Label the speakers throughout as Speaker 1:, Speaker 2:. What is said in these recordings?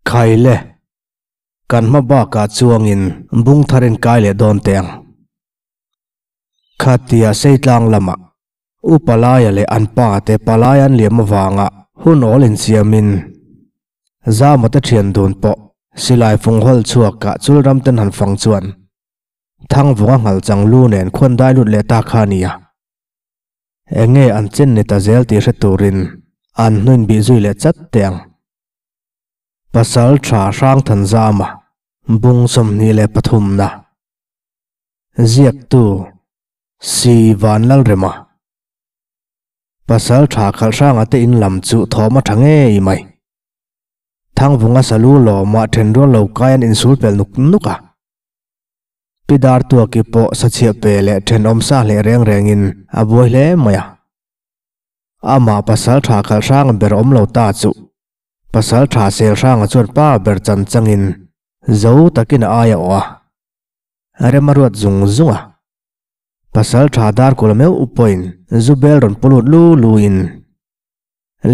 Speaker 1: Khaile, kan hma bakah chuangin bung tharin kai leh dawn teh ang. Khatia Seitlang lamah U Palaia leh an pa te palai an liam avanga hun awl insiamin Zama te thian dun pawh silai fung hawl chhuakah chul ram ten han fang chuan Thangvunga nghal chang lu nen khuan dai lut leh ta kha a nia. Eng nge an chen ni ta zel tih hre turin an hnuin bih zui leh chat teh ang. Pasal tha Hrangthanzama bung 23 na ziaktu Si Vanlalrema. Pasal tha khalh hranga te in lam chu thawm a tha ngei mai. Thangvunga salu lawmah thenrual lo kai an insul pel nuk nuk a. Pi Dartuaki pawh sachhiah pe leh thenawm sa hleh reng rengin a buai hle mai a. Amah pasal tha khalh hranga ber awm lo ta chu pasal tha sel hranga chuan pa ber chan changin zo takin a ai a awh a. Rem a ruat zung zung a. Pasal tha dar kul meuh pawhin zu bel rawn pu lut lu lu in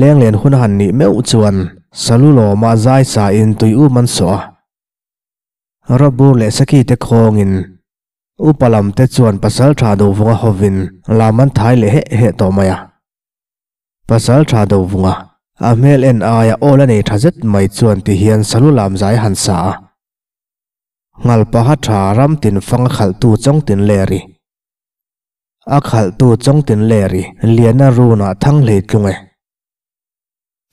Speaker 1: leng len hun a han nih meuh chuan salu lawma zai sa in tui um an sawh a. Rawbur leh saki te khawng in upa lam te chuan pasal tha Dovunga hovin lam an thai leh heh heh tawh mai a. Pasal tha Dovunga a hmel en aia awl a nei tha zet mai chuan ti hian salu lam zai a han sa a. Nghalpaha tha ram tin fang a khalhtu chawng tin leri. A khalhtu chawng tin leri Liana runah thang hlei tlung e.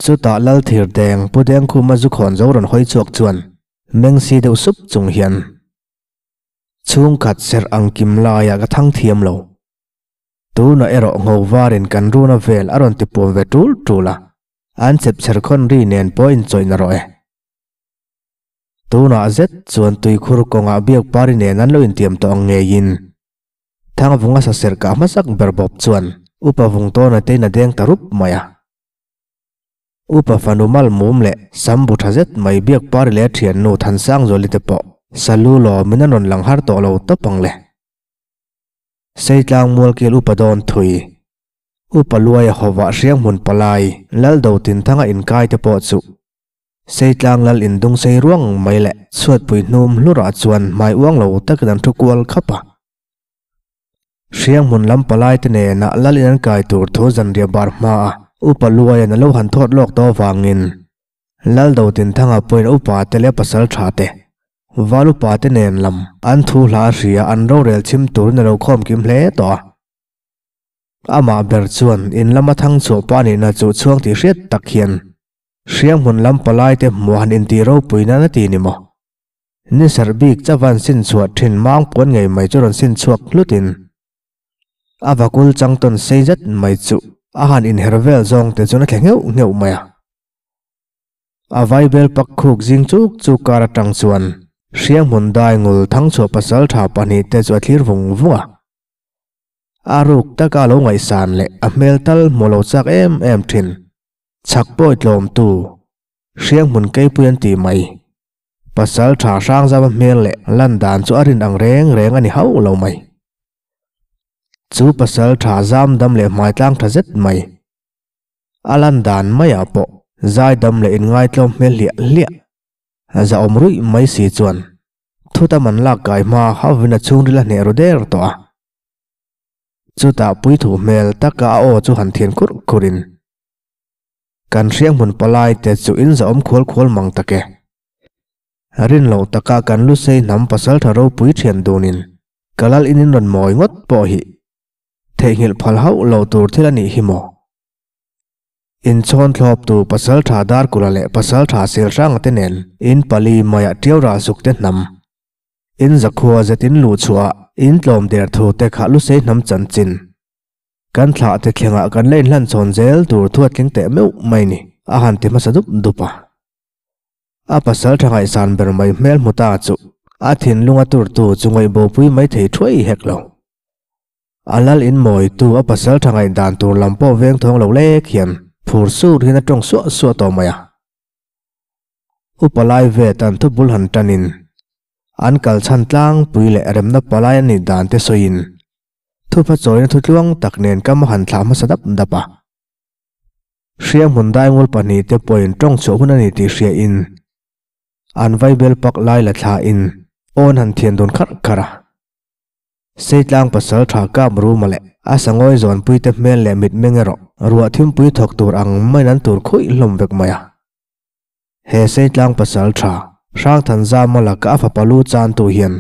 Speaker 1: Chutah Lal thir deng Pu Dengkhuma zu khawn zo rawn hawi chhuak chuan meng si deuh sup chung hian chhungkhat serh ang kim laiah ka thang thiam lo. Tunah erawh ngho varin kan runa vel a rawn ti puam ve tul tul a, an chep chher khawn ri nen pawh inchawih na rawh e. Tunah zet chuan tuikhur kawngah biak pari nen an lo intiam tawh ang ngeiin Thangvunga saserh kah hmasak ber bawp chuan Upa Vungtawna te in a deng ta rup mai a. Upa fanu Malmum leh Sam bu tha zet mai biak pari leh a thiannu Thansangzuali te pawh salu lawmin an rawn lang har tawh lo tawp ang le. Seitlang Mualkil Upa dawn thui Upa Luaia hovah Hrianghmun palai Laldo Tinthanga inkai te pawh chu Seitlang lal indung sei ruang mai leh chhuatpui hnum hlurah chuan hmai uang lo takin an thu kual khap a. Hrianghmun lam palai te nenah lal in an kai tur thu zanriah bar hmaa Upa Luaian a lo han thawt lawk tawh avangin Lal Dotinthanga pawhin upa te leh pasal tha te, val upa te nen lam an thu hla a hria an rorel chhim turin a lo khawm kim hle tawh a. Amah ber chuan in lama thang chhuah pa nihna chu chhuang tih hriat tak hian Hrianghmun lam palai te hmuh han intih ropui nan a ti ni maw? Ni serh bik chavan sin chhuah thin mang puan ngei mai chu rawn sin chhuak hlut in a vakul chang tawn sei zet mai chu a han inher vel zawng te chuan a thle ngheuh ngheuh mai a. A vaibel pak khuk zing chuk chuk kar atang chuan Hrianghmun dai ngul thangchhuah pasal tha pahnih te chu a thlir vung vung a. A ruk taka a lo ngaihsan leh a hmel tal hmu lo chak em em thin. Chhak pawi tlawmtu, Hrianghmun keipui an ti mai. Pasal tha Hrangzama hmel leh lan dan chu a rin ang reng reng a ni hauh lo mai. Chu pasal tha zam dam leh hmai tlang tha zet mai. A lan dan maiah pawh zai dam leh inngaitlawm hmel hliah hliah za awm ruih mai si chuan thuta man lak kai hma hauhvin a chhungril a hneh ru der tawh a. Chutah puithu hmel taka a aw chu han thian khurh khurhin, Kan hrianghmun palai te chu in zahawm khual khual mang tak e. Rin loh taka kan Lusei hnam pasaltha ropui thian dunin ka lal in in rawn mawi ngawt pawh hi theihnghilh phal hauh lo tur thil a nih hi maw? Inchhawn thlawptu pasaltha Darkula leh pasaltha Selhranga te nen in pali maiah tiau ral suk te hnam In zakhua zet in luh chhuah in tlawm der thu te kha Lusei hnam chanchin. Kan thlah te thlengah kan la inhlan chhawn zel tur thu a tling teh meuh mai ni, a han ti hmasa dup dup a. A pasal tha ngaihsan ber mai hmel hmu ta chu a thinlung a turtu chu ngaihbopui mai thei thuai hek lo. A lal in mawitu a pasal tha ngaihdan tur lam pawh veng thawng lo lek hian phur sur hian a tawng suah suah tawh mai a. Upa lai vet an thubul han tanin an kal chhan tlangpui leh remna palai a nih dan te sawiin thupa chawina thutluang tak nen kam a han thlah hmasa dap dap a. Hrianghmun daingul pahnih te pawhin tawng chhuah hun a ni tih hriain. An vaibel pak lai la thla in awn han thian dun kharh kharh a. Seitlang pasaltha kap ruma leh a sangawi zawnpui te hmel leh mitmeng erawh ruah thimpui thawk tur ang maiin an tur khuih hlawm vek mai a. He Seitlang pasaltha Hrangthanzama laka a fapa lu chantu hian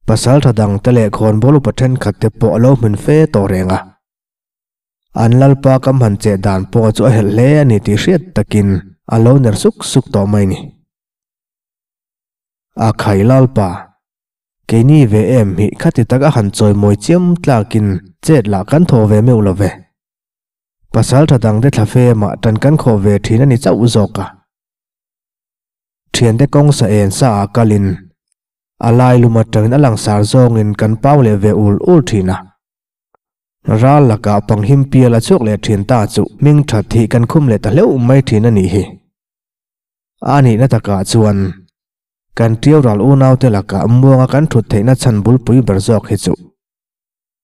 Speaker 1: pasaltha dangte leh khawnbawl upa thenkhat te pawh a lo hmun fe tawh reng a. An lalpa kam han cheh dan pawh chu a helh hle a ni tih hriat takin a lo ner suk suk tawh mai ni. A khai lalpa, keini ve em hi khati tak a han chawimawi chiam tlakin chet lah kan thaw ve meuh lo ve. Pasal tha dangte thla femah tan kan khawh ve thin a ni chauh zawk a. Thiante kawng sa en sa ah kalin a lai lum atangin a langsar zawngin kan pau leh ve ul ul thin a. Ral lakah panghim pial a chhuak leh thin ta chu hming that hi kan khum leh ta hleuh mai thin a nih hi. A nihna takah chuan kan ṭiau ral unaute lakah muanga kan thut theihna chhan bulpui ber zawk hi chu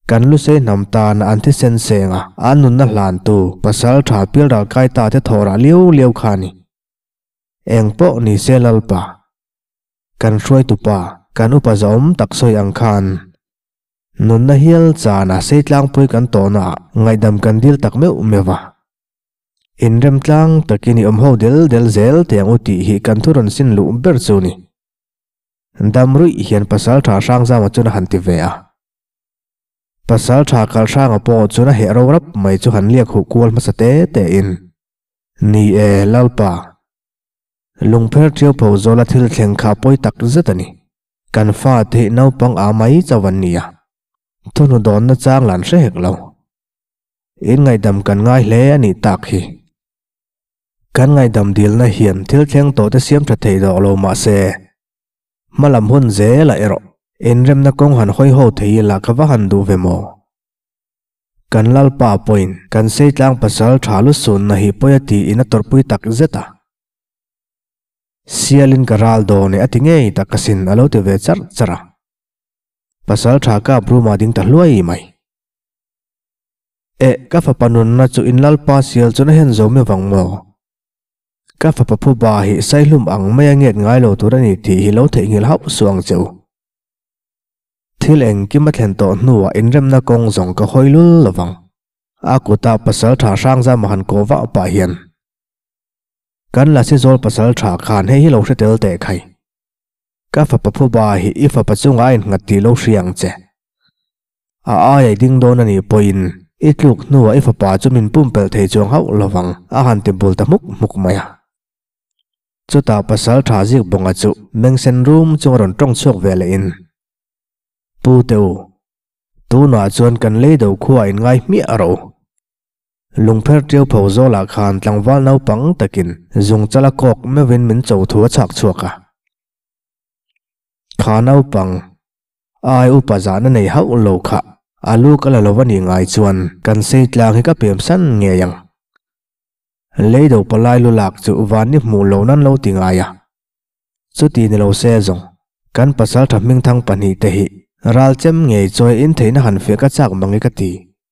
Speaker 1: Kan lusei hnam tan an thisen seng a, an nunna hlantu pasal tha pialral kai ta te thawhrah liau liau kha a ni. Eng pawh ni se Lalpa, kan hruaitupa, kan upa zawm tak sawi ang khan nunna hial chana sei tlangpui kan tawhna ah ngaihdam kan dil tak meuh meuh a. Inremtlang takin i awm ho del del zel teh ang u tih hi kan thu rawn sin luh ber chu ni. Dam ruih hian pasal tha Hrangzama chuan a han ti ve a. Pasal tha kal hranga pawh chuan a heh ro rap mai chu han liak huh kual hmasa te te in, Ni e, Lalpa. Lungpher ṭiau pho zawla thil thleng kha pawi tak zet a ni. Kan fa te hi naupang a mai chauh an ni a. Thawhnu dawnna chang lah an hre hek lo. In ngaihdam kan ngai hle a nih tak hi. Kan ngaihdam dilna hian thil thleng tawh te siam ṭha thei dawh lo mah se, Hmalam hun zel ah erawh inremna kawng han hawi ho thei ila ka va han duh ve maw? Kan Lalpa pawhin kan Seitlang pasal tha lusunna hi pawi a tiin a tawrhpui tak zet a. Sialin ka ral dawn e a ti ngei tak asin a lo ti ve charh charh a. Pasal tha kap room ah ding ta hluai mai. Eh, ka fapa nunna chu in Lalpa sial chuan a hen zo mi vang maw? Ka fapa phuba hi saihlum ang mai a nget ngai lo tur a ni tih hi lo theihnghilh hauh suh ang che u. Thil engkim a thlen tawh hnuah inremna kawng zawng ka hawi lul lo vang. A kuta pasal tha Hrangzama han kawh vah pah hian kan Lasi zawl pasal tha khan hei hi lo hre tel teh khai. Ka fapa phuba hi i fapa chungah a innghat tih lo hria ang che. A aia i ding dawn a nih pawhin i tluk hnuah i fapa chu min pumpelh thei chuang hauh lo vang a han ti bul ta hmuk hmuk mai a. Chutah pasal tha zik bawnga chu mengsen rum chung a rawn tawng chhuak ve leh in, Pu te u, tunah chuan kan lei do khuaah in ngai hmiah rawh u. Lungpher ṭiau pho zawlah khan tlangval naupang takin zungchal a kawk meuhin min cho thu a chhak chhuak a. Kha naupang, Ai upa zahna nei hauh lo kha a lu ka la lo a nih ngai chuan kan sei tlang hi ka pem san ngei ang. Leido palai lu lak chu van ni hmuh lo nan lo ti ngai a. Chuti ni lo se zawng kan pasal tha hmingthang pahnihte hi ral chem ngei chawi in theihna han fiah ka chak mang i ka ti.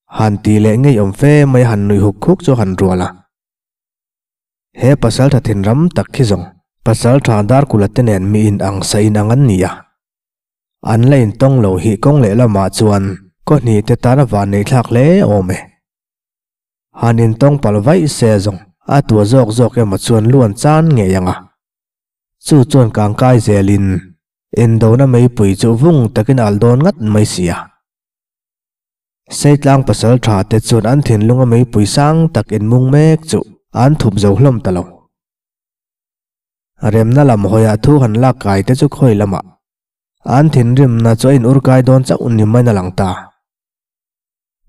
Speaker 1: Han ti leh ngeiawm fe mai han nui huk huk chu han rual a. He pasaltha thinram tak khi zawng pasaltha Darkula te nen mi in ang sa in ang an ni a. An la intawng lo hi kawng lehlamah chuan kaw hnih te tan a van neih thlak hle awm e. Han intawng palh vaih se zawng a tua zawk zawk emaw chuan lu an chan ngei ang a. Chu chuan kangkai zelin indona meipui chu vung takin a alh dawn ngat mai si a. Seitlang pasal tha te chuan an thinlunga meipui sang tak inmung mek chu an thup zo hlawm ta lo. Remna lam hawiah thu han lak kai te chu khawi lamah an thinrimna chu a in ur kai dawn chauh ni maiin a lang ta.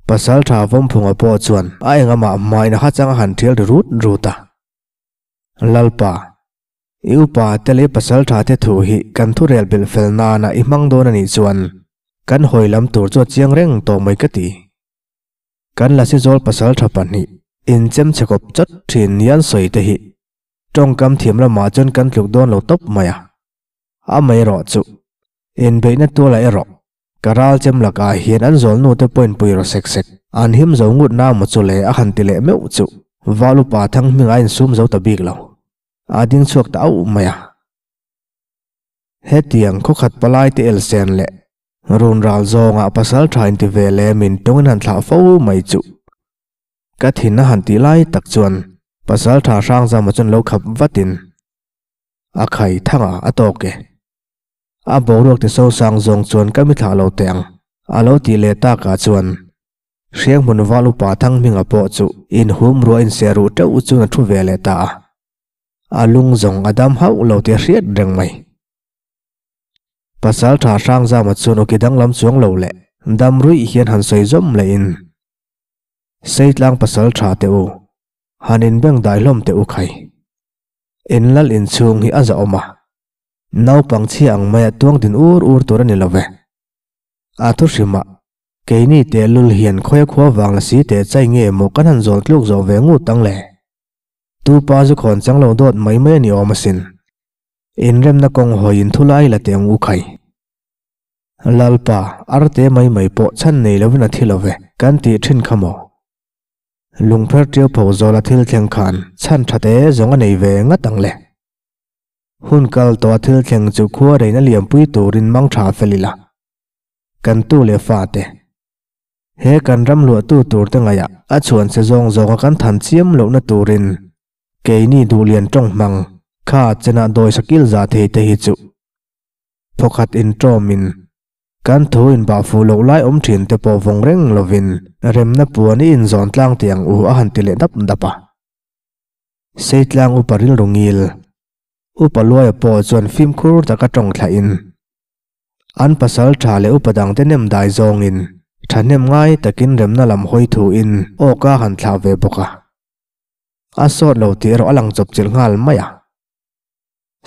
Speaker 1: Pasal tha Vawmphunga pawh chuan a engamah hmain a hachang a han thial ri rut rut a. Lalpa, i upa te leh i pasal tha te thu hi kan thurel belh fel nana i hmang dawn a nih chuan kan hawi lam tur chu a chiang reng tawh mai ka ti. Kan Lasizawl pasal tha pahnih inchem chhe kawp chawt thin ni an sawi te hi Tawngkam thiam lamah chuan kan tluk dawn lo tawp mai a. Amaherawh chu, inbeihna tualah erawh ka ral chem lakah hian an zawlnu te pawhin pui rawh sek sek an him zo ngut na maw chu le a han ti leh meuh chu Val upa Thanghminga a insum zo ta bik lo. A ding chhuak ta auh mai a. Hetiang khawkhat palai te elsen leh run ral zawnga pasaltha inti ve leh min tawngin han thlah fo mai chuh. Ka thin a han tih lai tak chuan pasaltha Hrangzama chuan lo khap vatin a khai thanga a tawk e. A boruak ti sosang zawng chuan ka mi thlah lo teh ang a lo tih leh takah chuan Hrianghmun val upa Thanghminga pawh chu inhum ruah inserh ruh teuh chuan a thu ve leh ta a. A lung zawng a dam hauh lo tih a hriat reng mai. Pasaltha Hrangzama chuan awki danglam chuang lo leh dam ruih hian han sawi zawm lehin, Seitlang pasaltha teh u, han inbeng dai hlawm teh u khai. In lal inchhung hi a zahawm a, naupang chhia ang maia tuang din ur ur tur a ni lo ve. A thu hrimah, keini tehlul hian khawia khua vang la si teh chai nge maw kan han zawn tluk zawh ve ngut ang le? Tu pa zu khawn chang lo dawt mai mai a ni awm asin. Inremna kawng hawiin thu lai la teh ang u khai. Lalpa, arte mai mai pawh chhan nei lovin a thi lo ve, kan tih thin kha maw? Lungpher ṭiau pho zawla thil thleng khan chhan ṭha te zawng a nei ve ngat ang le. Hun kal tawha thil thleng chu khua reina liampui turin mang ṭha fel ila. Kan tu leh fate. He kan ram luahtu turte ngaihah a chhuan che zawng zawnga kan than chiam lohna turin keini duhlian tawng hmang kha chenah dawi sakil za thei te hi chu phawkhat intawmin kan thu inbah fuh loh lai awm thin te pawh vawng reng lovin remna puan i inzawn tlang teh ang u a han ti leh dap dap a. Seitlang upa rilru ngil upa Luaia pawh chuan fimkhur taka tawng thlahin An pasal tha leh upa dangte nem dai zawngin thahnem ngai takin remna lam hawi thuin awka han thlah ve bawk a. A sawt lo tih erawh a lang chawp chilh nghal mai a.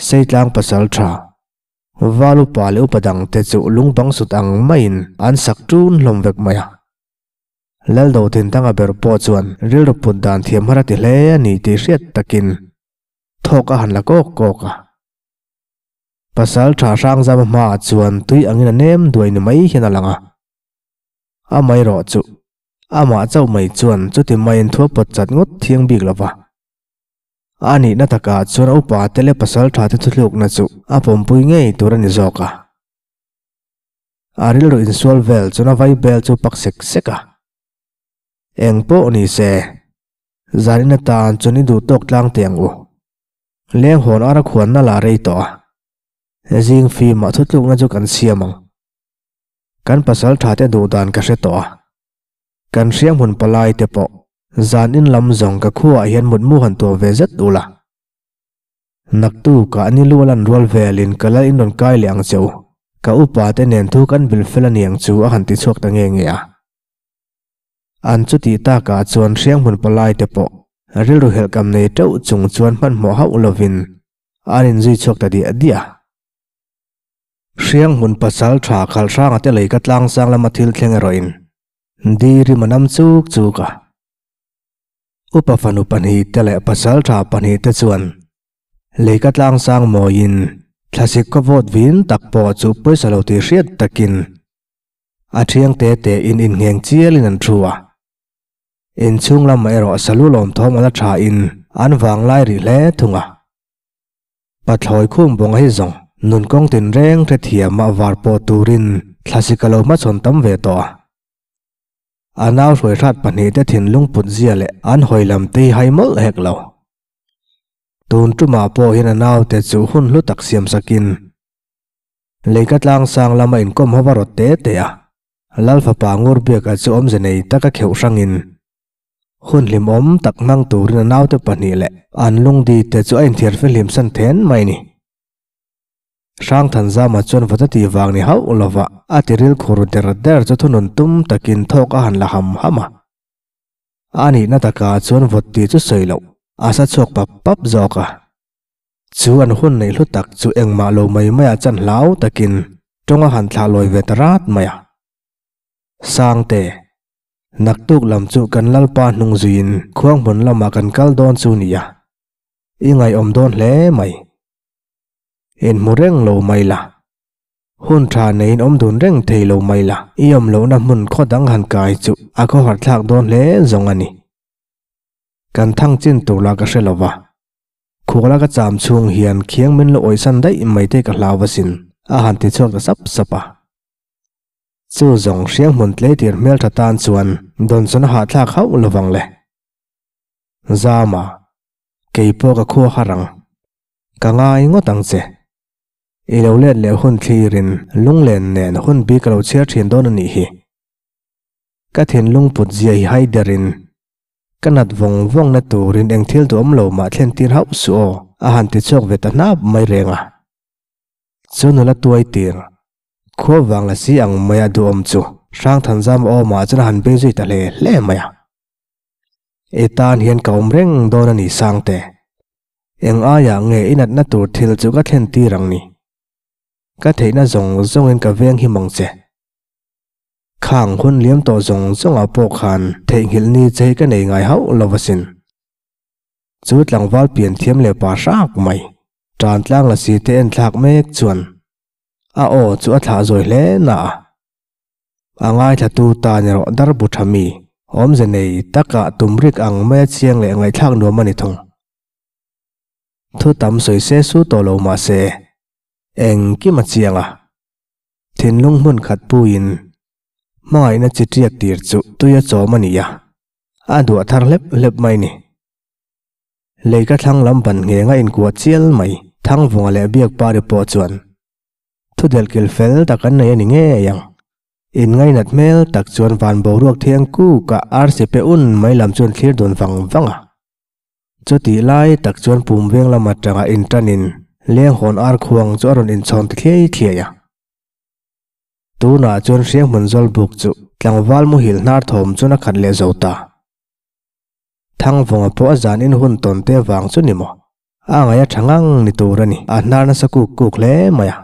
Speaker 1: Seitlang pasal tha, val upa leh upa dangte chu lungbang sut ang maiin an sak ṭun hlawm vek mai a. Laldo Tintanga ber pawh chuan rilru put dan thiam har a ti hle a ni tih hriat takin thawk a han la kawk kawk a. Pasal tha Hrangzama hmaah chuan tui angin a nem duai ni mai hian a lang a. Amaherawh chu, amah chauh mai chuan chuti maiin thu a pawt chat ngawt thiang bik lo va. A nihna takah chuan a upa te leh pasal tha te thuthlukna chu a pawmpui ngei tur a ni zawk a. A rilru insual vel chuan a vai bel chu pak sek sek a. Eng pawh ni se, zanin atan chuan i duh tawk tlang teh ang u. Leng hawn ara khuanna la rei tawh a, zing fimah thutlukna chu kan siam ang. Kan pasal tha te duh dan ka hre tawh a, kan hriang hmun palai te pawh zan in lam zawng ka khuaah hian mutmu han tuah ve zet ul a. Naktukah ni lu a lan rual velin ka lal in rawn kai leh ang che u, ka upa te nen thu kan bil fel a niang chu a han ti chhuak ta nge nge a. An chutih takah chuan hrianghmun palai te pawh rilru helhkam nei teuh chung chuan hmanhmawh hauh lovin an inzui chhuak ta diah diah a. Hrianghmun pasal tha Khalhranga te lei ka tlangsang lama thil thleng erawhin di rim a nam chuk chuk a. Upa fanu pahnihte leh pasal tha pahnihte chuan lei ka tlangsang mawiin thlasik khaw vawt vin tak pawh chu pawisa lo tih hriat takin A thiang te te in inngheng chialin an thu a. Inchhung lamah erawh salu lawm thawm a la tha in an vanglai rih hle thung a. Pathlawi khum bawng hi zawng nun kawng tinreng hrethiam a var pawh turin thlasik a lo hmachhawn tam ve tawh a. A nau hruai hrat pahnihte thinlung put zia leh an hawi lam te hi hai mawlh hek lo. Tun tumah pawh hian a naute chu hun hlu tak siam sakin Leika tlang sang lama inkawm ho va rawt te te a, Lal fapa Ngurbiaka chu awmze nei taka kheuh hrangin hun hlimawm tak hmang turin a naute pahnih leh an lungdi te chu a inthiar fihlim san then mai a ni. Hrangthanzama chuan vawta tih vang ni hauh lova a tiril khur der der chu thunun tum takin thawk a han la ham ham a. A nihna takah chuan vawt tih chu sawi loh a sa chhuak pap pap zawk a. Chu an hun neih hlu tak chu engmah lo mai maiah chan hlau takin tawng a han thlah lawi ve ta rat mai a. Sangte, naktuk lam chu kan Lalpa hnung zuiin khuang hmun lamah kan kal dawn chu nia. I ngaihawm dawn hle mai. Inhmu reng lo mai la. Hun tha neiin awm dun reng thei lo mai la. I awm lohna hmun khaw dang han kai chu a khawharthlak dawn hle zawng a ni. Kan thang chin tur lah ka hre lo va. Khuala ka cham chhung hian khiang min lo awihsan daih mai te ka hlau asin, a han ti chhuak ta sap sap a. Chu zawng hriang hmun tleitir hmeltha tan chuan dawnsawn a hahthlak hauh lovang le. Zama, keipawh ka khua har ang. Ka ngai ngawt ang che. I lo let leh hun thlirin lunglen nen hun bik ka lo chhiar thin dawn a nih hi. Ka thinlung put zia hi hai derin ka nat vawng vawng na turin eng thil duhawm lo mah thlen tir hauh suh aw, a han ti chhuak ve ta hnap mai reng a. Chu nula tuai tir, khua vang la si ang maia duhawm chu Hrangthanzam awmah chuan a han bei zui ta hle hle mai a. I tan hian ka awm reng dawn a ni Sangte. Eng aiah nge i natna tur thil chu ka thlen tir ang ni? Ka theihna zawng zawngin ka veng hi mang che. Khang hun liam tawh zawng zawngah pawh khan theihnghilh ni che hi ka nei ngai hauh lo asin. Chu tlangval pian thiam leh pa hrak mai, tan tlang la si te en thlak mek chuan a aw chu a thlah zawi hle na a. A ngaithlatu tan erawh darbu tha mi, awmze nei taka tumrik ang maia chiang leh ngaihthlak nuam a ni thung. Thu tam sawi se su tawh lo mah se, engkim a chiang a. Thinlung hmun khat puiin hmangaihna chi tiak tir chu tui a chawm a ni a, a duah thar hlep hlep mai ni. Lei ka thlang lam ban ngheng a inkuah chial mai Thangvunga leh Biakpari pawh chuan thu delhkil fel tak an nei a ni ngei ang. Inngainat hmel tak chuan van boruak thiang kuk a arsi pe un mai lam chuan thlir dun vang vang a. Chutih lai tak chuan pum veng lam atanga inṭanin lenghawn ar khuang chu a rawn inchhawn ta thliai thliai a. Tunah chuan hrianghmun zawl buk chu tlangval muhil hnar thawm chuan a khat leh zo ta. Thangvunga pawh a zanin hun tawn te vang chu ni maw? A ngaih a tha ngang ni tur a ni, a hnar nasa kuk kuk hle mai a.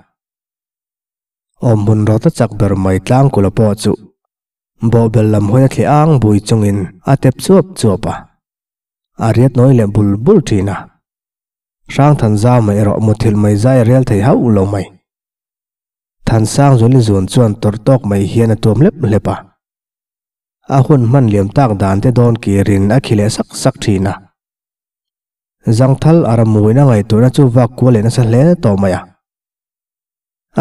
Speaker 1: Awmhmun rawt a chak ber mai tlangkula pawh chu bawhbel lam hawi a thleh ang bui chungin a tep chuap chuap a. A riat nawi leh bul bul thin a. Hrangthanzama erawh muthilh mai zai a rel thei hauh lo mai. Thansang Zuali zun chuan tawrh tawk mai hian a tuam hlep hlep a. A hun hman liam tak dan te dawn kirin a khi leh sak sak thin a. Zangthal a ramuin a ngaihtuahna chu vak kual leh nasa hle tawh mai a.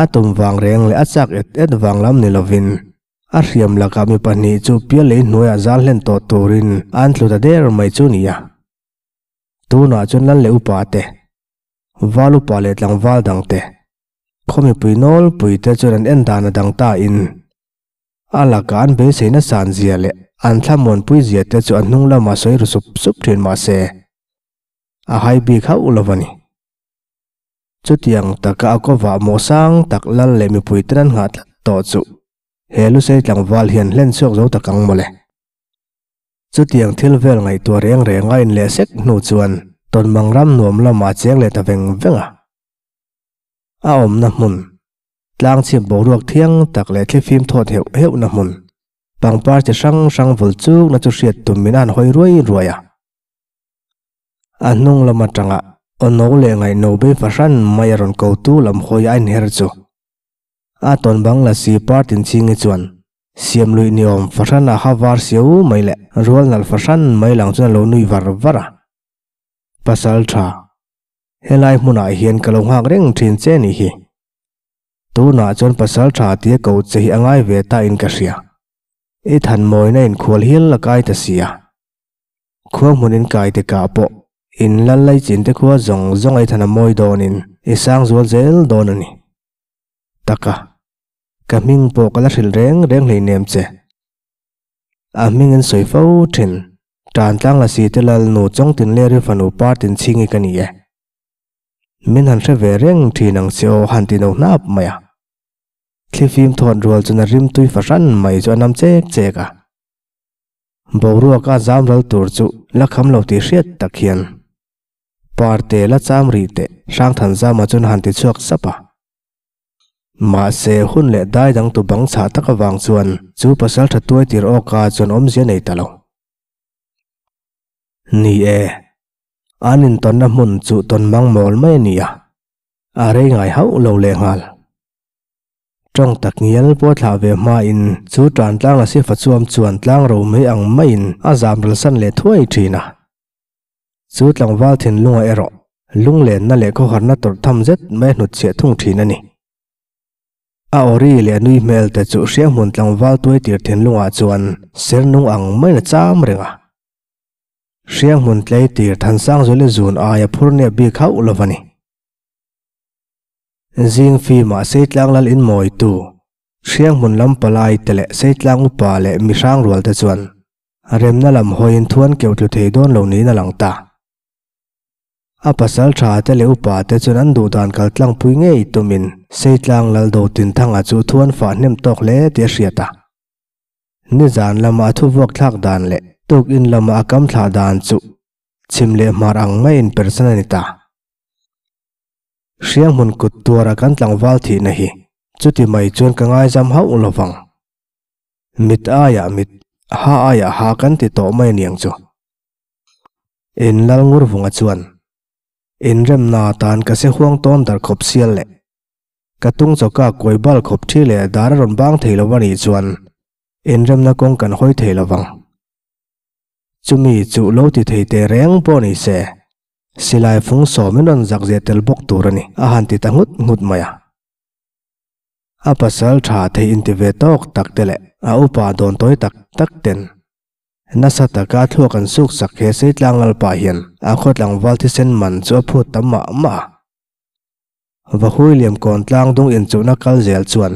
Speaker 1: A tum vang reng leh a chak et et vang lam ni lovin a hriam lakah mi pahnih chu pial lei hnuaiah zal hlen tawh turin an tlu ta der mai chu nia. Tunah chuan lal leh upa te, val upa leh tlangval dang te, khaw mipui nawlpui te chuan an en dan a dang ta in a lakah an beiseina san zia leh an thlamuanpui zia te chu a hnung lamah sawi ru sup sup thin mahse a hai bik hauh lo a ni. Chutiang taka a kawvah maw sang tak lal leh mipui ten an nghah tlat tawh chu he Lusei tlangval hian hlen chhuak zo tak ang mawle. Chutiang thil vel ngaihtuah reng reng a inleh sek hnu chuan Tawnmang ram nuam lamah a cheng leh ta veng veng a. A awmna hmun, tlangchhip boruak thiang tak leh thlifim thawt heuh heuhna hmun, pangpar chi hrang hrang vul chukna chu hriat tumin a han hawi ruai ruai a. A hnung lam atanga aw no leh ngaihno bei fahran mai a rawn ko tu lam hawi a inher chu a tawn bang la si par tinchingi chuan siam luih ni awm fahran a ha var siau mai leh rual nalh fahran mai lang chuan a lo nui var var a. Pasal tha, helai hmunah hian ka lo nghak reng thin che ni hi. Tunah chuan pasal tha tia ko che hi a ngai ve ta in ka hria. I thanmawina inkhual hial a kai ta sia. Khua hmun in kai te kah pawh in lal lai chin te khua zawng zawng ei than a mawi dawn in i sang zual zel dawn a ni. Taka, ka hming pawh ka la hrilh reng reng hleinem che. A hming in sawi fo thin, tan tlang la si te lal nu chawng tin ler i fanu par tin chhing i ka ni e. Min han hre ve reng thin ang che aw han ti no hnap mai a. Thlifim thawt rual chuan a rimtui fahran mai chu a nam chek chek a. Boruak a zam ral tur chu la kham lo tih hriat tak hian Parte la cham rih teh Hrangthanzama chuan a han ti chhuak sap a. Mahse hun leh dai dang tu bang chhah tak avang chuan chu pasal tha tuai tir awka chuan awmzia nei ta lo. Ni e, an intawnna hmun chu tawn mang mawl mai a ni a, a rei ngai hauh lo lehnghal. Tawng tak ngial pawh thlah ve hmain chu tan tlang a sifa chuam chuan tlang ro mai ang maiin a zam ral san leh thuai thin a. Chu tlangval thinlunga erawh Lunglenna leh khawharna tawrh tham zet mai a hnutchhiah thung thin a ni. A awri leh a nui hmel te chu hrianghmun tlangval tuai tir thinlungah chuan ser nung ang maiin a cham reng a. Hrianghmun tlei tir Thansangzuali zun aia phur nep bik hauh lo va ni. Zing fimah Seitlang lal in mawitu, Hrianghmun lam palai te leh Seitlang upa leh mi hrang rual te chuan remna lam hawiin thuan keuh tlu thei dawn lo niin a lang ta. A pasal tha te leh upa te chuan an duh dan kal tlangpui ngei tumin Seitlang lal Dotinthanga chu thuan fah hnem tawk hle tih a hriat a. Nizan lama a thuvuak thlak dan leh tukin lama a kam thlah dan chu chhim leh hmar ang maiin persan a ni ta. Hrianghmun kut tuara kan tlangval thihna hi chuti mai chuan ka ngaizam hauh lo vang. Mit aiah mit, ha aiah ha kan ti tawh mai aniang chu. In lal ngur vunga chuan inremna atan ka se huang tawn dar khawp sial leh ka tung chawka kuai bal khawp thi leh dar a rawn bang thei lo a nih chuan inremna kawng kan hawi thei lo vang. Chumi chu lo ti thei teh reng pawh ni se Silai fung sawmin rawn zak zeh tel bawk tur a ni, a han ti ta nghut nghut mai a. A pasal tha thei inti ve tawk tak te leh a upa dawn tawi tak tak ten nasa taka thluak an suk sak he Seitlang Lalpa hian a khaw tlangval thisen man chu a phut tam mah mah a. Vahui liam kawn tlang dung inchuhna kal zel chuan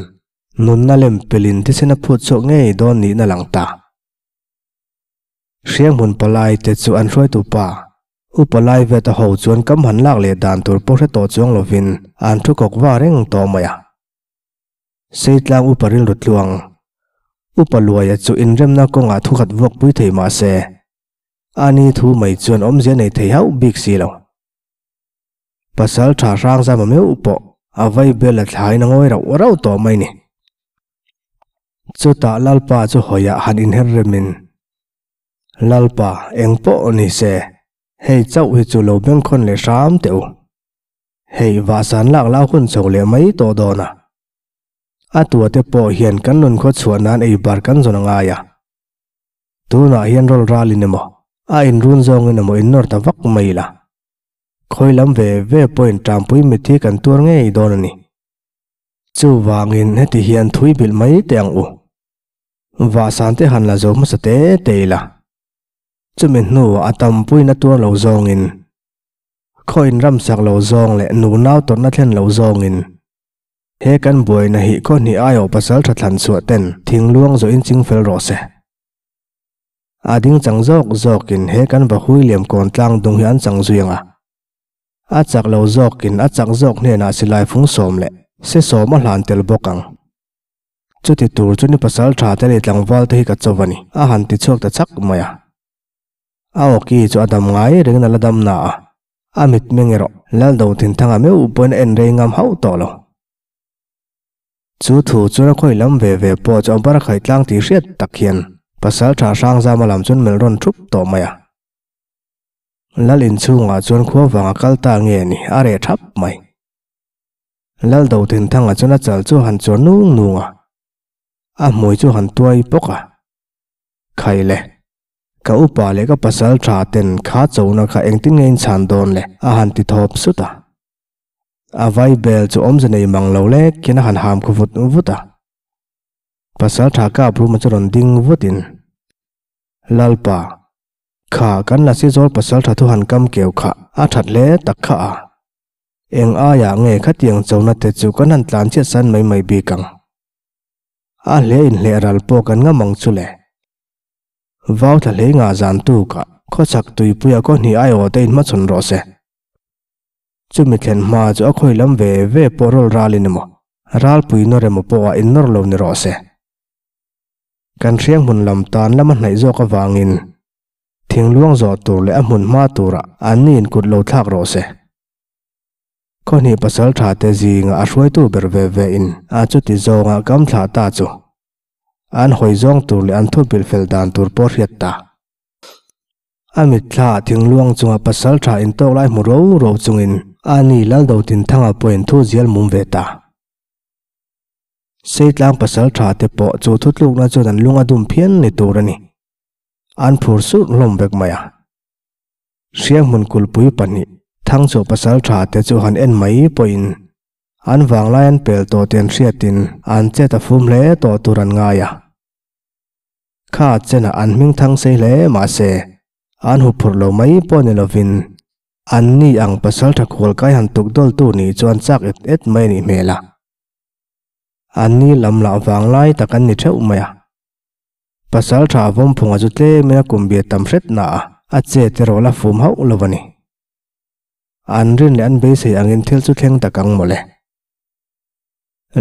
Speaker 1: nunna lem pelin thisen a phut chhuak ngei dawn niin a lang ta. Hrianghmun palai te chu an hruaitu pa, Upa Laivet a ho chuan kam han lak leh dan tur pawh hre tawh chuang lovin an thu kawk va reng tawh mai a. Seitlang Upa rilru tluang, Upa Luaia chu inremna kawngah thu khat vuak pui thei mah se, ani thu mai chuan awmzia nei thei hauh bik si lo. Pasal tha hrang zama meuh pawh a vai bel a thlain a ngawi rauh rauh tawh mai ni. Chutah Lalpa chu hawiah han inher remin, Lalpa, eng pawh ni se, hei chauh hi chu lo bengkhawn leh hram teh u. Hei vahsan lak lau hun chho leh mai tawh dawn a. A tuate pawh hian kan nun khaw chhuah nan ei bar kan zawn a ngai a. Tunah hian rawl ralin emaw, a inrun zawngin emaw innawr ta vak mai ila. Khawi lam ve ve pawhin ṭampui mitthi kan tuar ngei dawn a ni. Chuvangin heti hian thui bilh mai teh ang u. Vahsan te han la zo hmasa te te ila. Chumi hnuah a tampuina tuar lo zawngin, khaw inramsak lo zawng leh nunau tawrhna thlen lo zawngin, he kan buaina hi khaw hnih aiawh pasal tha thlan chhuah ten thingluang zawhin ching fel rawh se. A ding chang zawk zawkin he kan vahui liam kawn tlang dung hi an chang zui ang a. A chak lo zawkin a chak zawk hnenah silai fung sawm leh se sawm a hlan tel bawk ang. Chuti tur chu ni pasal tha te leh tlangval te hi ka cho a ni, a han ti chhuak ta chak mai a. A awki chu a dam ngai rengin a la dam na a, a mitmeng erawh Laldo Thinthanga meuh pawhin a en rei ngam hauh tawh lo. Chu thu chuan a khawi lam ve ve pawh chu a bar khaih tlang tih hriat tak hian pasal tha Hrangzama lam chuan melh rawn thup tawh mai a. Lal inchhungah chuan khua vanga kal ta nge ni a reh thap mai. Lal Dotinthanga chuan a chal chu a han chuar nung nung a, a hmui chu a han tuai bawk a. Khai le, ka upa leh ka pasal tha ten kha chona kha engtin nge in chhan dawn le? a han ti thawp sut a. A vai bel chu awmze nei mang lo lek hian a han ham khu vut vut a. Pasal tha kap ruma chu rawn ding vutin, Lalpa, kha kan lasi zawl pasal tha thu han kam keu kha a that hle tak kha a. Eng aiah nge khatiang chona te chu kan han tlan chiat san mai mai bik ang? A hle inhleh ral pawh kan ngam ang chu le. Vau thla hlei ngah zan tukah khawchhak tuipuia khaw hnih aiawh te inhmachhawn rawh se. Chumi thlen hma chu a khawi lam ve ve pawh rawl ralin emaw, ralpui nawr emaw pawhah innawr lo ni rawh se. Kan hriang hmun lam tan lama hnaih zawk avangin thingluang zawh tur leh a hmun hma turah anni inkut lo thlak rawh se. Khawhnih pasal tha te zinga a hruaitu ber ve ve in a chuti zawnga kam thlah ta chu an hawi zawng tur leh an thu bilh fel dan tur pawh hriat ta. A mitthla ah thingluang chunga pasal tha intawk lai hmu ro ro chungin a ni Laldo Tinthanga pawhin thu zial mum ve ta. Seitlang pasal tha te pawh chu thutlukna chuan an lung a dum phian ni tur a ni. An phur surh hlawm vek mai a. Hrianghmun kulpui pahnih. Thangchhuah pasalṭha te chu han en mai pawhin an vanglai an pel tawh tih an hriatin an chet a fum hle tawh tur an ngai a. Kha chenah an hming thang sei hle mahse an huphurh lo mai pawh ni lovin an ni ang pasalṭha khualkai han tuk dawltu nih chu an chak et et mai a nih hmel a. An ni lam lah vanglai tak an ni theuh mai a. Pasalṭha Vawmphunga chu tlemin a kum bia tam hret na a, a chet erawh la fum hauh lo a ni. An rin leh an beisei angin thil chu thleng tak ang mawle.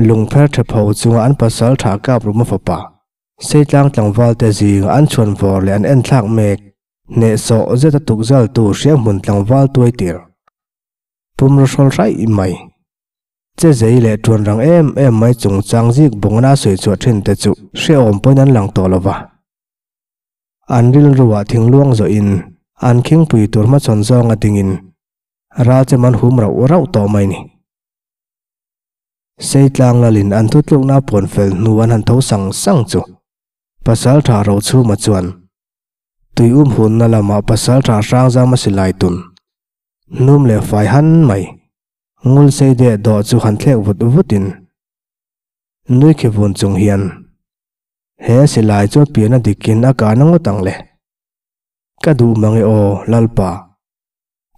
Speaker 1: Lungpher ṭhepho chunga an pasalṭha kap ruma fapa, Seitlang tlangvalte zinga an chhuan vawr leh an enthlak mek, hnehsawh zeta tukzaltu hrianghmun tlangval tuai tir. Pumraw hrawl hraih mai. Che zei leh ṭuan rang em em mai chungchang zik bawngna sawi chhuah ṭhin te chu hrehawm pawhin an lang tawh lo va. An rilruah thingluang zawhin an khingpui tur hmachhawn zawnga dingin ral chem an hum rauh rauh tawh mai ni. Seitlang lalin an thutlukna puan fel hnu an han tho sang sang chu Pasalṭha Rochhuma chuan tuium hunna lamah Pasalṭha Hrangzama silai tun hnum leh fai han mai. Ngul sei deh dawh chu han thlek vut vutin nui khi vun chung hian he silai chu a pian a dikin a kah na ngawt ang le. Ka duh mang e aw Lalpa.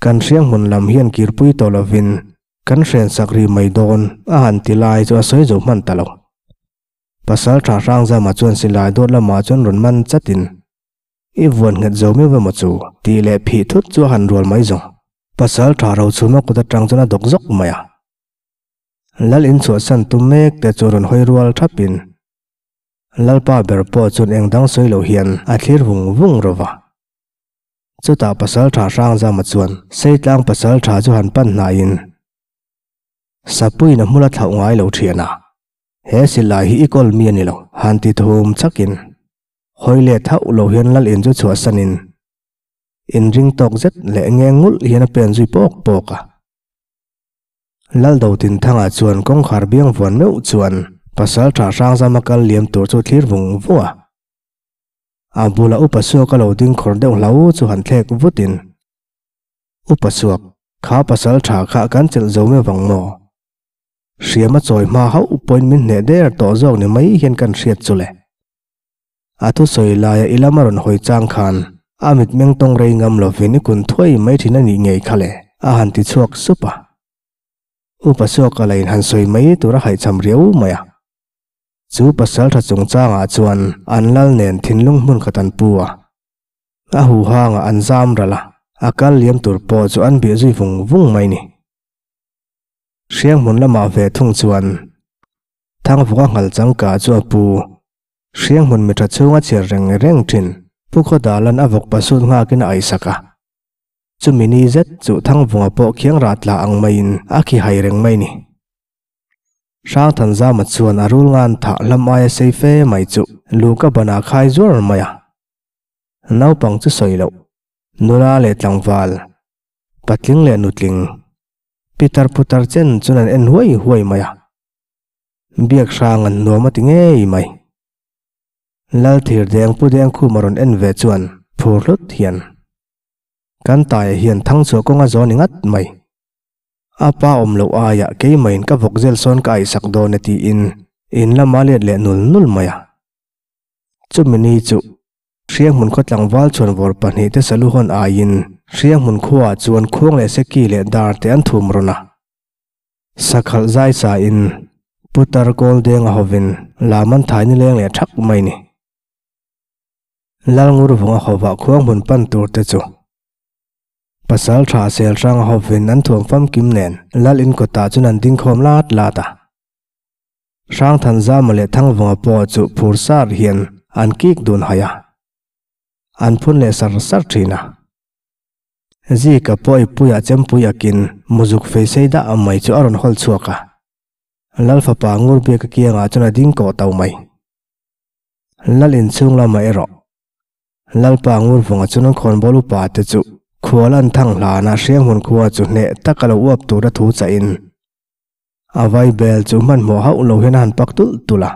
Speaker 1: Kan hriang hmun lam hian kirpui tawh lovin kan hren sak ri mai dawn a han ti lai chu a sawi zo hman ta lo. Pasal tha Hrangzama chuan silai dawt lamah chuan rawn man chatin I vuan nghet zo miau emaw chu? Tih leh phih thut chu a han rual mai zawng. Pasal tha Rochhuma kut atang chuan a dawk zawk mai a. Lal inchhuahsan tum mek te chu rawn hawi rual thapin Lalpa ber pawh chuan eng dang sawi lo hian a thlir vung vung rawh va. Chutah pasal tha Hrangzama chuan Seitlang pasal tha chu han pan hnaiin Sapuiin a hmul a thlauh ngai lo thian a, he silai hi i kawl mi a ni lo han ti thum chakin Hawi leh thauh lo hian lal in chu chhuahsanin inring tawk zet leh nge ngulh hian a pen zui pawk pawk a. Lal Dotinthanga chuan kawngkhar biang vuan meuh chuan pasal tha Hrangzama kal liam tur chu thlir vung vung a. A bula upa suak a lo ding khawr deuh hlau chu han thlek vutin, Upa suak, kha pasal tha kha kan chelh zo meuh vang maw? Hriam a chawi hma hauh pawhin min hneh der tawh zawk ni mai hian kan hriat chu le. A thusawi laia i lam a rawn hawi chang khan a mitmeng tawng rei ngam lovin i kun thuai mai thin a nih ngei kha le, a han ti chhuak sup a. Upa Suaka lain han sawi mai tur a haihcham riau mai a. Chu pasaltha chungchangah chuan an lal nen thinlung hmun khat an pu a. A huhangah an zam ral a, a kal liam tur pawh chu an bih zui vung vung mai ni. Hrianghmun lamah ve thung chuan Thangvuka nghal changka chu a pu. Hrianghmun mi tha chhunga chhiar reng reng thin Pu Khawdalan a vawk pasut nghakin a aisak a. Chumi ni zet chu Thangvunga pawh khiang rah tla ang maiin a khi hai reng mai ni. Hrangthanzama chuan a rul ngan thah hlam aia sei fe mai chu luka banah khai zuar mai a. Naupang chu sawi loh, nula leh tlangval, patling leh nutling, pitar putar chen chuan an en huai huai mai a. Biak hrang an nuam a ti ngei mai. Lal thir deng pu deng khum a rawn en ve chuan phur hlut hian kan taia hian thangchhuah kawng a zawn i ngat mai. A pa awm loh aiah keimahin ka vawk zel sawn ka aihsak dawn e tiin in lama let leh nul nul mai a. Chumi ni chu Hrianghmun khaw tlangval chhuanvawr pahnihte salu hawn aiin Hrianghmun khuaah chuan khuang leh seki leh dar te an thum rawn a. Sakhalh zai sa in Putar kawl deng a hovin lam an thai ni leng leh thak mai ni. Lalngur vung a hovah khuang hmun pan tur te chu Pasal tha sel hrang a hovin an thuam famkim nen Lal in kawtah chuan an ding khawm lat lat a. Hrangthanzama leh Thangvunga pawh chu phur sar hian an kik dun haih a. An phun leh sar sar thin a. Zika pawh i puiah chempui akin muzuk fei sei dah ang mai chu a rawn hawl chhuak a. Lal fapa Ngurbiaka kiangah chuan a ding kawh tau mai. Lal inchhung lamah erawh Lalpa Ngurvunga chuan an khawnbawl upa te chu khual an thang hlanah Hrianghmun khua chu hneh tak a lo uap tura thu chahin a vaibel chu hmanhmawh hauh lo hian a han pak tulh tulh a.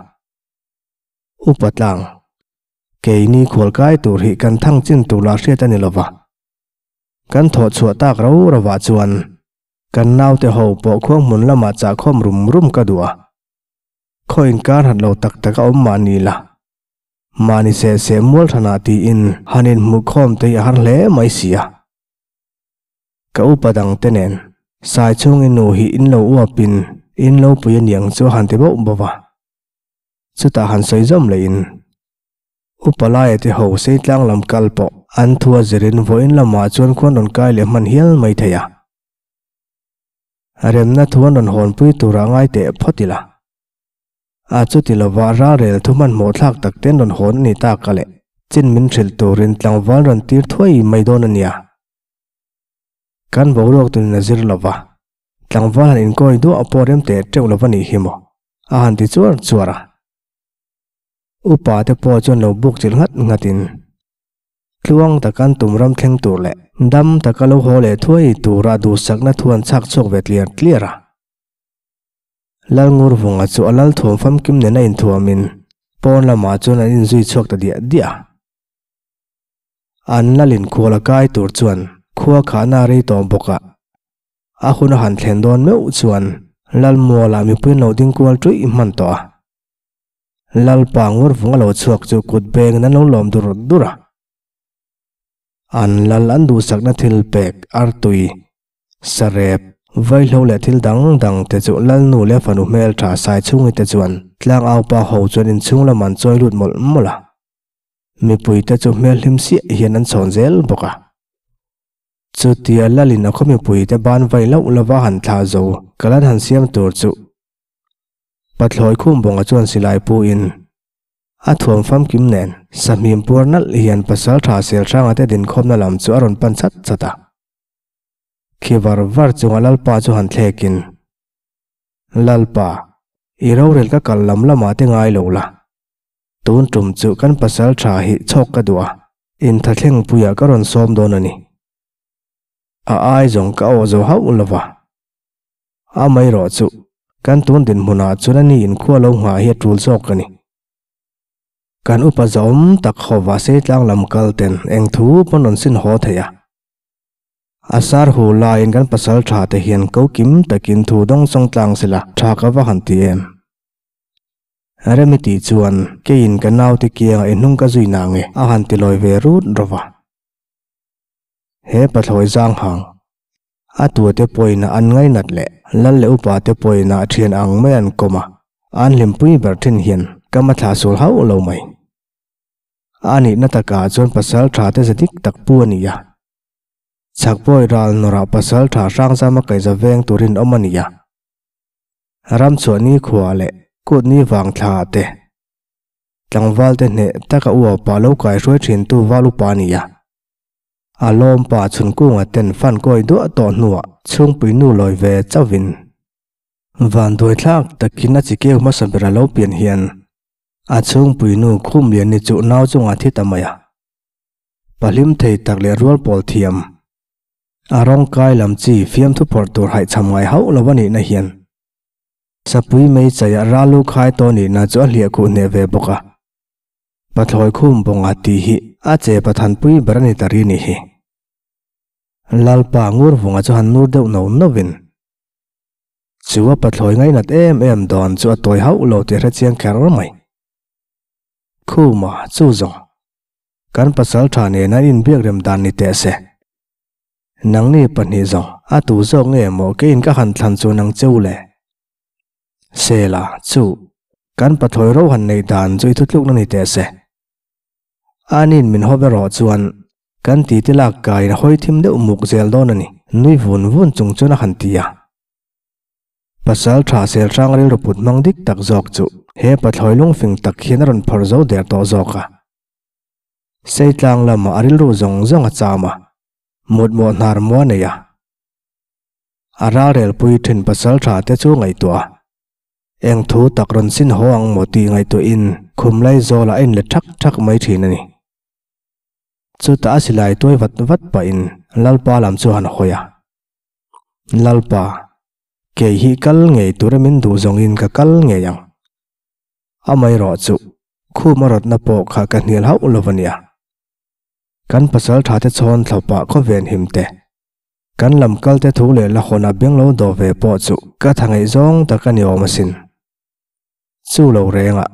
Speaker 1: Upa tlang. Keini khualkai tur hi kan thang chin tur lah hriat a ni lova. Kan thawh chhuah tak ro rovah chuan kan naute ho pawh khuang hmun lamah chah khawm rum rum ka duh a. Khaw inkar hat lo tak tak a awm mah ni la. Mahni seh seh mual thanah tiin han inhmuh khawm te hi a har hle mai si a. Ka upa dang te nen sai chhung i nu hi in lo uapin in lo pui aniang chu a han ti bauh bauh a. Chutah han sawi zawm leh in upa laia te ho sei tlang lam kal pawh an thu a zirin vawiin lamah chuan khuan rawn kai leh hman hial mai thei a. Remna thu an rawn hawnpui turah ngai teh phawt ila. A chuti lova ralrel thu hmanhmawh thlak tak te an rawn hawn a ni tak a leh chin min hrilh turin tlangval rawn tir thuai mai dawn a nia. Kan boruak tunin a zir lova, tlangval han inkawi duah pawh rem teh teuh lova nih hi maw? A han ti chuar chuar a. Upa te pawh chuan lo buk chilh nghat nghatin tluang taka an tum ram thleng tur leh dam taka lo haw leh thuai tura duhsakna thu an chhak chhuak ve tliar tliar a. Lalngurvunga chu a lal thuam famkim nen a inthuamin pawn lamah chuan an inzui chhuak ta diah diah a. An lal inkhual a kai tur chuan khua khahna a rei tawh bawk a, a hun a han thlen dawn meuh chuan Lalmualah mipui an lo ding kual ṭuih hman tawh a. Lalpa Ngurvung a lo chhuak chu kut bengin an lo lawm dur dur a. An lal an duhsakna thil pek, artui, sarep, vaihlo leh thil dang dang te chu Lalnu leh fanu hmeltha Saichhungi te chuan tlangaupa ho chuan inchhung lam an chawi lut mawlh mawlh a. Mipuite chu hmel hlim siah hian an chhawn zel bawk a. Chutia Lalin a khaw mipuite ban vai loh lova han thlah zo kal an han siam tur chu Pathlawi Khumbawnga chuan silai pu in a thuam famkim nen sahmim puar nalh hian pasaltha Selhranga te dinkhawmna lam chu a rawn pan chat chat a. Khi var var chunga Lalpa chu han thlek in, Lalpa, i rorel ka kal lam lamah te ngai lo la. Tun tum chu kan pasal tha hi chhawk ka duh a, inthathleng puiah ka rawn sawm dawn a ni. A ai zawng ka aw zo hauh lo va. Amaherawh chu, kan tun dinhmunah chuan a ni inkhua lo nghah hi a tul zawk a ni. Kan upa zawm tak hova Seitlang lam kal ten eng thu pawn rawn sin haw thei a. A sar hu laiin kan pasal tha te hian ko kim takin thu dawng sawng tlang sela tha ka va han ti em. Remi tih chuan, Keiin ka naute kiangah i hnung ka zui na nge? a han ti lawi ve rut rawh a. He pathlawi zang hang, a tuate pawina an ngainat leh lal leh upate pawina thian ang mai an kawm a, an hlimpui ber thin hian ka mathla sul hauh lo mai. A nihna takah chuan pasal tha te za dik tak pu a ni a. Chhakpawi ral nawrah pasal tha hrangzama kaihza veng turin awm a ni a. Ram chhuah ni khua leh kut ni vang thla te tlangval te hneh taka uapa lo kai hruai thin tu val upa a ni a. A lawm pa chhunkunga ten fan kawi duah tawh hnuah chhungpui nu lawi ve chauhin vanduai thlak takin a chi keu hmasa ber a lo pian hian a chhungpui nu khum lian ni chu nau chungah thi ta mai a. Pahlim thei tak leh rual pawl thiam. A rawng kai lam chi fiamthu phawrh tur haihchham ngai hauh lo a nihna hian Sapui meichaiah ralu khai tawh nihna chu a hliah khuh hneh ve bawk a. Pathlawi khum bawnga tih hi a che pathanpui ber a ni ta ri nih hi. Lalpa Ngurvunga chu han nur deuh no novin chu a pathlawi ngainat em em dawn chu a tawi hauh lo tih a hrechiang kher mai. Khuma chu zawng. Kan pasal tha nen an inbiak rem dan ni teh se. Nangni pahnih zawng a tu zawk nge maw keiin ka han thlan chu nang che u le? Sela, chu, kan pathlawi ro han neih dan chu i thutlukna ni teh se. Anin min haw erawh chuan kan titi lak kaiin a hawi thim deuh muk zel dawn a ni, nui vun vun chung chuan a han ti a. Pasal tha sel hrang rilru put hmang dik tak zawk chu he pathlawi lungfing tak hian a rawn phawrh zo der tawh zawk a. Seitlang lamah a rilru zawng zawng a cham a, mutmawh hnar mua nei a. A ralrelpui thin pasal tha te chu ngaihtuah a, eng thu tak rawn sin haw ang maw tih ngaihtuahin khum lai zawlah a inlet thak thak mai thin a ni. Chutah a silai tuai vat vat pahin Lalpa lam chu a han hawi a. Lalpa, kei hi kal ngei tura min duh zawngin ka kal ngei ang. Amaherawh chu khum a rawtna pawh kha ka hnial hauh lo a nia. Kan pasal tha te chhawn thlawpah khawven him te. Kan lam kal te thu leh la hawn a beng lo dawh ve pawh chu ka tha ngeih zawng tak a ni awm asin. Chu lo reng ah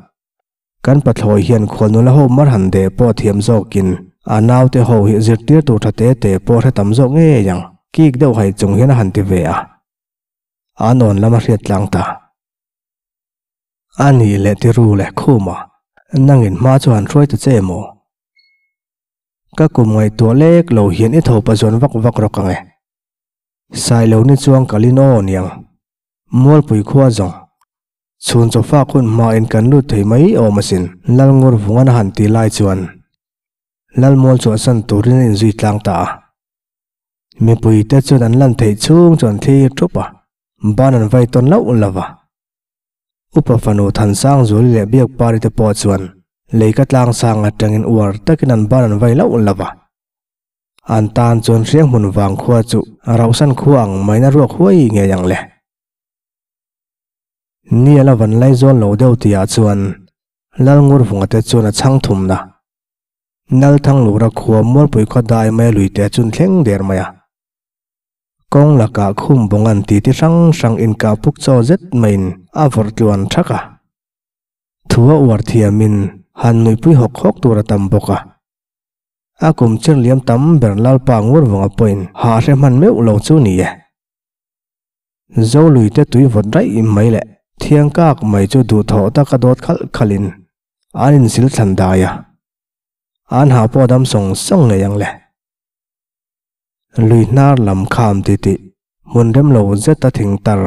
Speaker 1: kan pathlawi hian khual nula ho mar han deh pawh thiam zawkin a naute ho hi zirtir tur tha te te pawh hre tam zawk ngei ang kik deuh hai chung hian a han ti ve a. An awn lam a hriat tlang ta. A nih leh tiru leh khuma nangin hma chu han hruai ta che maw? Ka kum ngaihtuah lek lo hian i tho pa zawn vak vak rawk ang e. Sailo ni chuang kalin aw niang. Mualpui khua zawng. Chhun chawfak hun hmain kan lut thei mai awm asin. Lalngur vungan a han ti lai chuan Lalmual chhuahsan turin a inzui tlang ta a. Mipuite chuan an lan theih chhung chu an thlir thup a, ban an vai tawn loh lo va. Upa fanu Thansang Zuali leh Biakpari te pawh chuan leika tlangsang atangin uar takin an ban an vai loh lo va. An tan chuan Hrianghmun vang khua chu rauhsan khua ang maiin a ruak huai ngei ang le. Ni a la van lai zawn lo deuh tihah chuan Lalngurvunga te chuan a chhang thumna Nalthanglura khua Mualpui khaw dai mai a luite chun thleng der mai a. Kawng lakah khum bawng an ti ti hrang hrang inkah puk chaw zet maiin a vawrh tluan thak a. Thu a uar thiamin han nuihpui hawk hawk tur a tam bawk a. A kum chir liam tam ber Lalpa ngur vawng a pawhin ha hre hman meuh lo chu ni e. Zolui te tui vawt raih mai leh thiang kak mai chu duhthawh taka dawt khalh khalhin an insil thlan dai a. An ha pawh dam sawng sawng ngei ang le. Lui hnar lam kham titih hmun rem lo zeta thing tar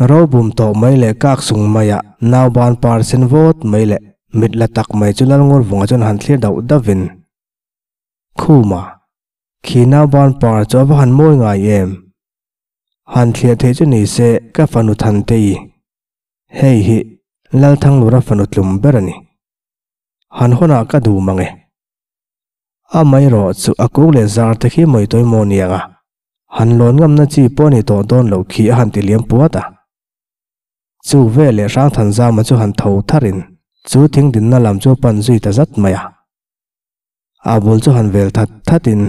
Speaker 1: ro bum tawh mai leh kak sung maiah nau ban par sen vawt mai leh mit la tak mai chu Lalngur vunga chuan han thlir dauh dauhin Khuma, khi nau ban par chu a va han mawi ngai em? Han thliah theih chu ni se ka fanu Thantei, hei hi Lalthanglura fanu tlum ber a ni. Han hawnah ka duh mang e. Amaherawh chu a kuk leh zar te khi mawi tawi maw niang a, han lawn ngamna chi pawh a ni tawh dawn loh khi a han ti liam puat a. Chu veleh Hrangthanzama chu han tho tharin chu thing dinna lam chu a pan zui ta zat mai a. A bul chu han vel that thatin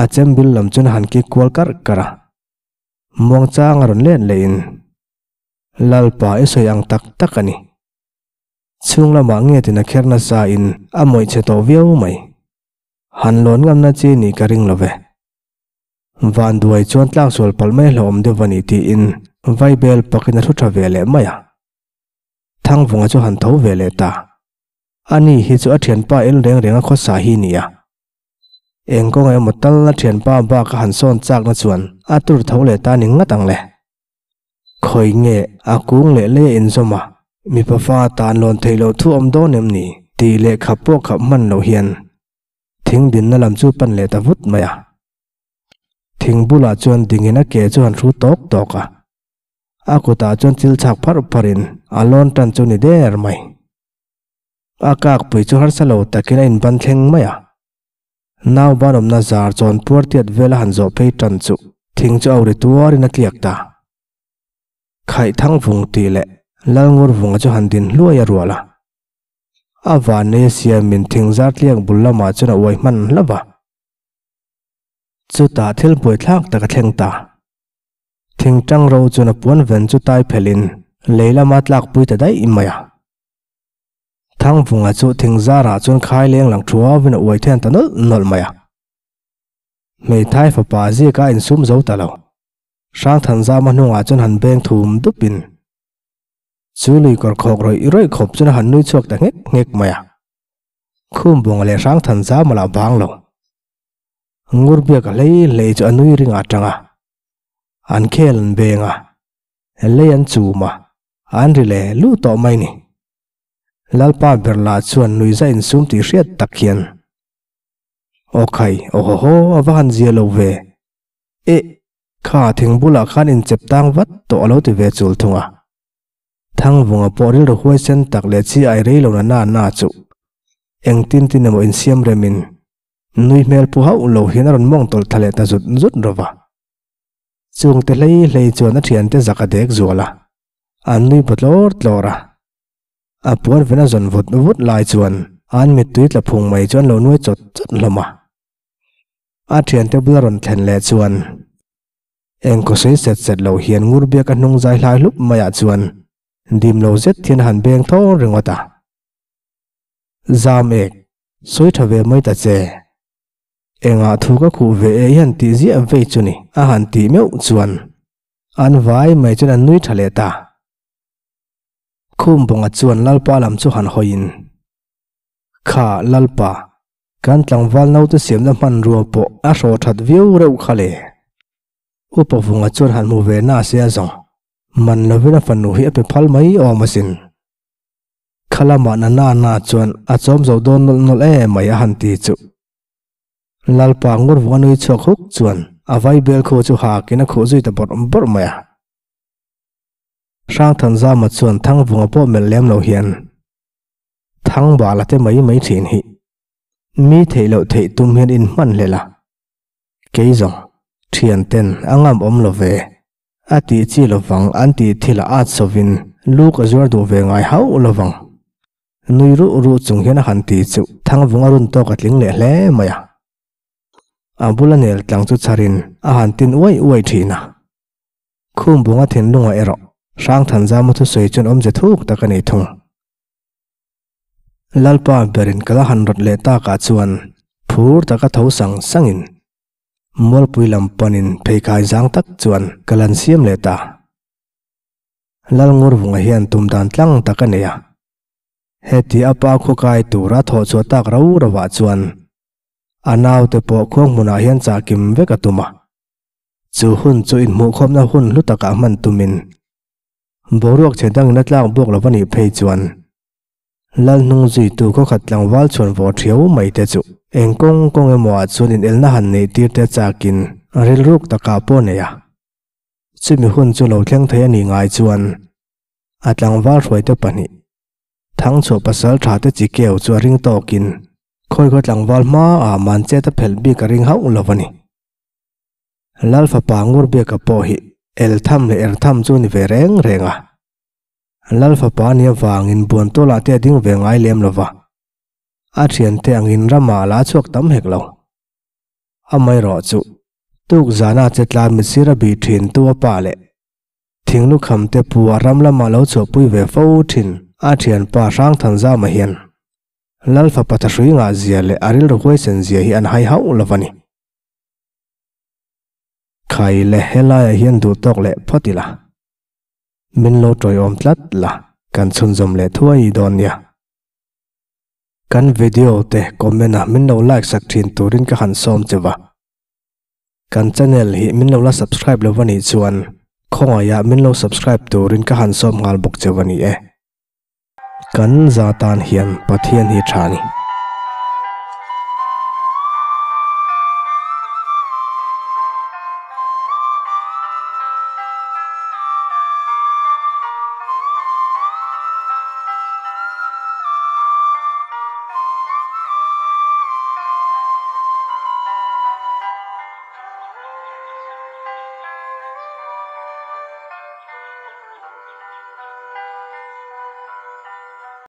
Speaker 1: a chembil lam chuan a han kik kual karh karh a. Muangchang a rawn let lehin, Lalpa i sawi ang tak tak a ni. Chhung lamah nge tin a kher nasa in a mawih chhe tawh viau mai. Han lawn ngamna chi nih ka ring lo ve. Van duai chuan tlak sual palh mai hlauhawm deuh a ni tiin Vaibel pakin a thu tha ve leh mai a. Thangvunga chu han tho ve leh ta. Ani hi chu a thianpa el reng reng a khawsa hi ni a. Eng kawnga emaw tal a thianpa bak a han sawn chakna chuan a tur tho leh ta ni ngat ang le. Khawi nge a kung leh lei a inzawm a, mipa fa tan lawn theih loh thu awm dawn em ni? Tih leh khap pawh khap hman loh hian thing dinna lam chu pan leh ta vut mai a. Thing bulah chuan dingin a ke chu han hru tawk tawk a, a kutah chuan chil chhak pharh pharhin a lawn tan chu ni der mai. A kakpui chu harsa lo takin a inban thleng mai a. Nau banawmna zar chawn puar tiat vel a han zawh phei tan chu thing chu a ri tuarin a tliak ta. Khaih thang vung tih leh Lalngur vunga chu han din hluai a rual a. A vannei a siamin thing zar tliak bul lamah chuan a uai hman hlauh va. Chutah thil buaithlak tak a thleng ta. Thing tang ro chuan a puan ven chu tai phelhin lei lama tlakpui ta daih mai a. Thangvunga chu thing zarah chuan khai leng lang thuavin a uai then ta nawlh nawlh mai a. Hmeithai fapa zika a insum zo ta lo. Hrangthanzama hnungah chuan han beng thum dupin chu lui kawr khawk rawih rawih khawp chuan a han nui chhuak ta nghek nghek mai a. Khumbunga leh Hrangthanzama lah bang lo. Ngurbiaka hlei hlei chu a nui ringah atang a. An khel an beng a. Lei an chum a. An ri leh luh tawh mai ni. Lalpa ber lah chuan nuihza insum tih hriat tak hian, Aw khai, aw haw haw, a va han zia lo ve. Eh, kha thing bulah khan inchep tang vat tawh a lo ti ve chul thung a. Thangvunga pawh rilru huaisen tak leh chi ai rei lo na na na chu engtin tin emaw insiam remin nui hmel pu hauh lo hian a rawn mawng tawlh thla leh ta zut zut rawh va. Chungte hlei hlei chuan a thiante zak a dek zual a, an nui baw tlawr tlawr a. A puan ven a zawn vut vut lai chuan an mittui tla phung mai chu an lo nuai chawt chawt hlawm a. A thiante bula rawn thlen leh chuan. Eng khaw sawi set set lo hian Ngurbiaka hnung zai hlai hlup maiah chuan dim lo zet hian a han beng thaw ringawt a. Zam ek, sawi tha ve mai ta che. Engah thu ka khuh ve e i han tih ziah vei chu ni a han tih meuh chuan an vai mai chuan an nui tha leh ta. Khumbawnga chuan Lalpa lam chu han hawiin, Kha Lalpa, kan tlangval naute siamna hmanrua pawh a hraw that viau reuh kha le. Upa Vunga chuan han hmu ve na se a zawng, man lovin a fanu hi a pe phal mai awm asin. Kha lamah na na na chuan a chawm zo dawn nawlh nawlh e mai a han ti chu. Lalpa ngur vunga nui chhuak huk chuan a vaibel khu chu hakin a khuh zui ta bawrh bawrh mai a. Hrangthanzama chuan Thangvunga pawh melh lem lo hian Thangbala te mai mai thin hi mi theih loh theih tum hian in hman hlel a, kei zawng thian ten a ngam awm lo ve a tih chi lovang an tih thil a at sovin lu ka zuar duh ve ngai hauh lovang. Nui ruh ruh chung hian a han ti chu Thangvunga run tawk a tling leh hle mai a. A bula nel tlang chu chharin a han tin uai uai thin a. Khumbunga thinlungah erawh Hrangthanzama thusawi chuan awmze thuk tak a nei thung. Lalpa berin ka la han rawt leh takah chuan phur taka tho sang sangin Mualpui lam panin pheikhai zang tak chuan ka lan siam leh ta. Lalngurvunga hian tum dan tlang tak a nei a. Heti a pa khuakai tura thawh chhuah tak rau rauah chuan a naute pawh khuang hmunah hian chah kim vek a tum a. Chu hun chu inhmuhkhawmna hun hlu takah hman tumin boruak chhe dangin a tlak buak lo va nih phei chuan Lal hnung zuitu khawkhat tlangval chhuan vawh thiau mai te chu eng kawng kawng emaw ah chuan inelna han neih tir te chakin rilruk takah pawh nei a. Chumi hun chu lo thleng thei a nih ngai chuan a tlangval hruaite pahnih Thangchhuah pasal tha te chi keu chu a ring tawkin khawi khaw tlangval hmaah man chet a phelh bik a ring hauh lo a ni. Lal fapa Ngurbiaka pawh hi el tham leh er tham chu ni ve reng reng a. Lal fapa nia vangin Buantawlah te a ding ve ngai lem lo va, a thiante angin ramah a la chhuak tam hek lo. Amaherawh chu, tuk zana che tla mitsir a bih thin tu a pa leh thinglukham te pu a ram lama lo chhuahpui ve fo thin a thianpa Hrangthanzama hian Lal fapa thahrui ngahzia leh a rilru huaisen zia hi an hai hauh lo va ni. Khai le helaiah hian duh tawk leh phawt ila. Min lo tawiawm tlat la, kan chhunzawm leh thuai dawn nia. Kan video te comment a min lo like sak thin turin ka han sawm che va. Kan channel hi min lo la subscribe lo va nih chuan khawngaihah min lo subscribe turin ka han sawm nghal bawk che va ni e. Kan za tan hian Pathian hi tha ni.